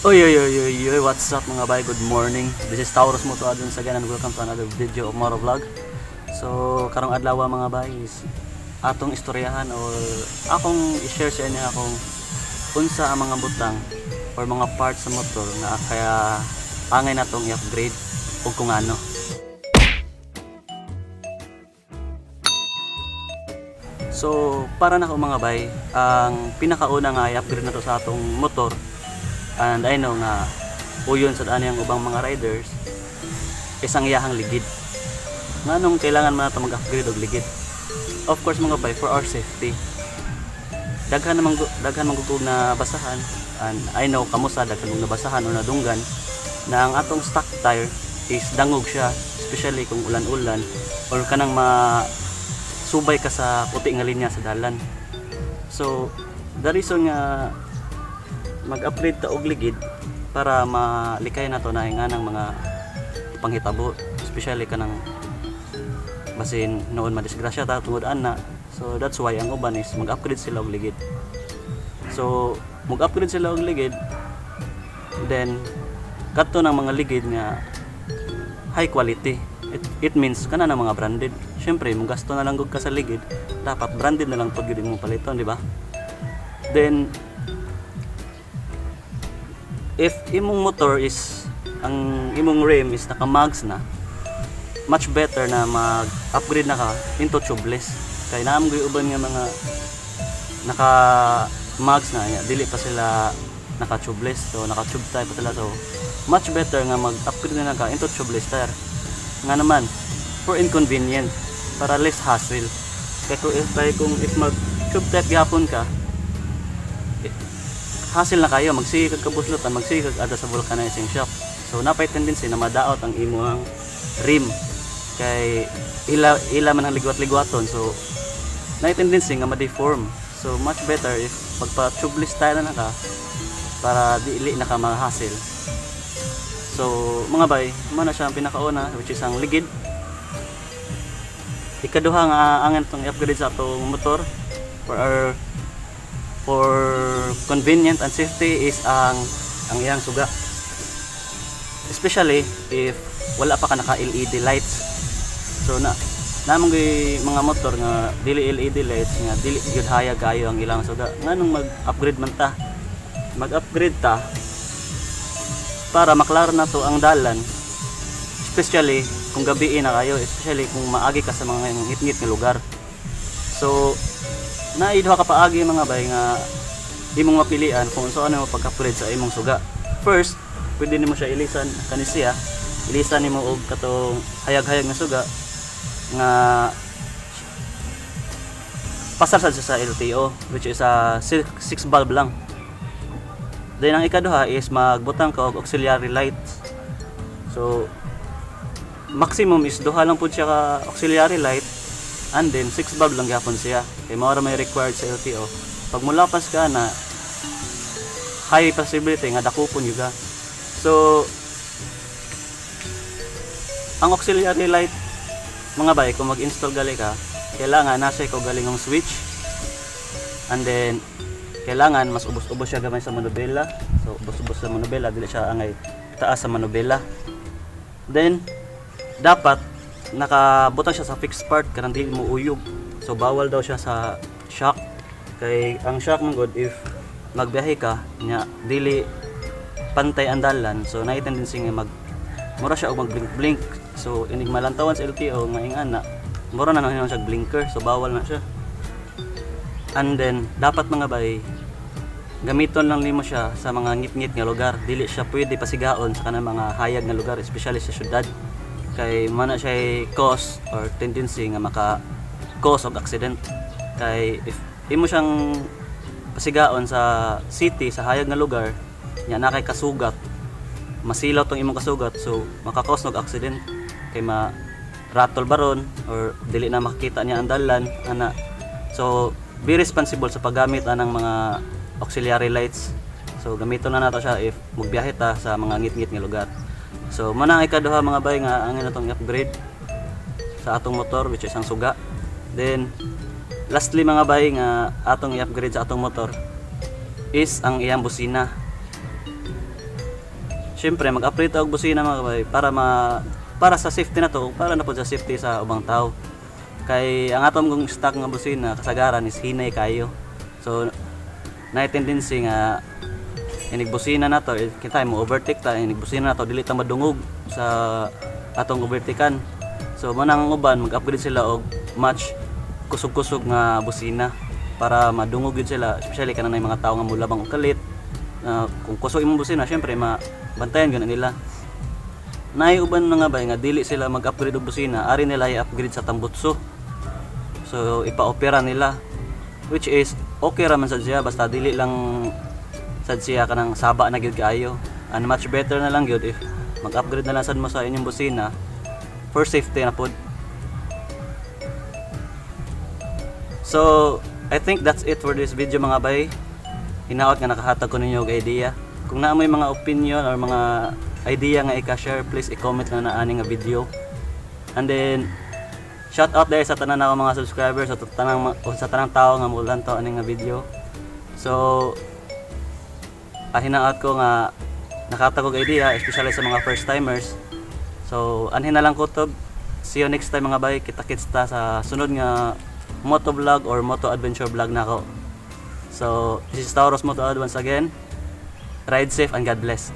Oy, oy, oy, oy, oy, what's up, mga bay? Good morning. This is Taurus Moto Adun again and welcome to another video of Moto Vlog. So, karong adlaw, mga bay, is atong istoryahan or akong i-share sa inyo akong unsa ang mga butang or mga parts sa motor nga kaya angay natong i-upgrade ug kung ano. So, para nako, mga bay, ang pinakauna nga i-upgrade nato sa atong motor, and I know nga uyon sa daan ang ubang mga riders, is ang iyahang ligid. Nganong kailangan man nato mag-upgrade og ligid? Of course, mga bay, for our safety. Daghan namang daghan man gud na basahan, and I know kamo sa daghan mong nabasahan o nadunggan na ang atong stock tire is dangog siya, especially kung ulan-ulan or kanang ma subay ka sa puti nga linya sa dalan. So, the reason nga mag-upgrade ta og ligid para malikay na to na nga ng mga panghitabo, especially kanang basin noon madisgrasya ta tungod ana. So that's why ang uban is mag-upgrade sila og ligid. So mag-upgrade sila og ligid, then kadto ng mga ligid nga high quality. It means kana ng mga branded. Syempre, mo gasto na lang gud ka sa ligid, dapat branded na lang pud gyud imong paliton, di ba? Then if imong motor is ang imong rim is naka-mags na, much better na mag-upgrade na ka into tubeless, kay naa man gyud uban nga mga naka mags na nya dili pa sila naka tubeless, so naka tube tire pa sila. So much better nga mag-upgrade na lang ka into tubeless tire nga naman for inconvenient, para less hassle, kay kung if mag tube tire gihapon ka, hassle na kayo, magsige kag kabuslutan, magsige kag ada sa vulcanizing shop. So napay tendency na madaot ang imong rim kay ila ila man ang ligwat-ligwaton, so na tendency nga ma-deform. So much better if magpa tubeless tire na ka para dili na ka ma-hassle. So mga bay, mao na siya ang pinakauna, which is ang ligid. Ikaduha nga ang atong i-upgrade sa atong motor for convenient and safety is ang iyang suga, especially if wala pa ka naka LED lights. So na namang mga motor nga dili LED lights, nga dili gyud hayag kayo ang ilang suga. Nganong mag-upgrade man ta? Mag-upgrade ta para maklaro na to ang dalan, especially kung gabi na kayo, especially kung maagi ka sa mga ngit-ngit nga lugar. So naay duha ka paagi, mga bay, nga imong mapilian kung unsa ano mo pag-upgrade sa imong suga. First, pwede nimo siya ilisan kani siya, ilisan nimo og katong hayag-hayag nga suga nga pasar sad siya sa LTO, which is a 6 bulb lang. Then ang ikaduha is magbutang ka og auxiliary lights. So maximum is duha lang pud siya ka auxiliary light and then 6 bulb lang gyapon siya kay mao ra may required sa LTO. Pag mulapas ka na, high possibility nga dakupon gyud ka. So ang auxiliary light, mga bay, kung mag-install gali ka, kailangan nasa ikaw galingong switch and then kailangan mas ubos-ubos siya gamay sa manubela. So ubos-ubos sa manubela, dili siya angay taas sa manubela. Then dapat nakabutang siya sa fixed part kanang dili mo uyog. So bawal daw siya sa shock, kay ang shock man gud, if magbiyahe ka nya dili pantay ang dalan, so naay tendency nga mag mura siya og mag blink blink. So inig malantawan sa LTO nga ingana, mura na nang siya blinker, so bawal na siya. And then dapat, mga bay, gamiton lang nimo siya sa mga ngit-ngit nga lugar. Dili siya pwede pasigaon sa kanang mga hayag nga lugar, especially sa syudad, kay mana siya cause or tendency nga maka cause of accident, kay if imo siyang pasigaon sa city, sa hayag nga lugar nya na kay kasugat, masilaw tong imong kasugat, so maka-cause og accident kay ma rattle baron or dili na makakita niya ang dalan ana. So be responsible sa paggamit anang mga auxiliary lights. So gamiton na nato siya if magbiyahe ta sa mga ngit-ngit nga lugar. So mao na ang ikaduha, mga bay, nga ang natong upgrade sa atong motor, which is ang suga. Then lastly, mga bay, nga atong i-upgrade sa atong motor is ang iyang busina. Syempre, mag-upgrade ta og busina, mga kabay, para sa safety na to, para na pod sa safety sa ubang tao. Kay ang atong kong stock nga busina kasagaran is hinay kayo. So na tendency nga inig busina na to, eh, kita mo overtake ta, inig busina na to, dili ta madungog sa atong overtakean. So manang ang uban mag-upgrade sila og much kusog-kusog nga busina para madungog yun sila, especially kanang mga tao nga mulabang og kalit. Kung kusog imong busina, syempre mabantayan gyud na nila. Naay uban, mga bay, nga dili sila mag-upgrade og busina, ari nila i-upgrade sa tambutso. So ipa-opera nila, which is okay ra man sad siya basta dili lang sad siya kanang saba na gyud kaayo. And much better na lang gyud if mag-upgrade na lang sad mo sa inyong busina for safety na pod. So I think that's it for this video, mga bay. Hinaot nga nakahatag ko ninyo og idea. Kung naa moy mga opinion or mga idea nga ika-share, please i-comment lang na ani nga video. And then shout out there sa tanan nako mga subscribers, o sa tanang tao nga mulantaw ani nga video. So hinaot ko nga nakahatag og idea, especially sa mga first timers. So anhin na lang kutob. See you next time, mga bay. Kita-kits ta sa sunod nga moto vlog or moto adventure vlog nako. So this is Taurus Moto Ad once again. Ride safe and God bless.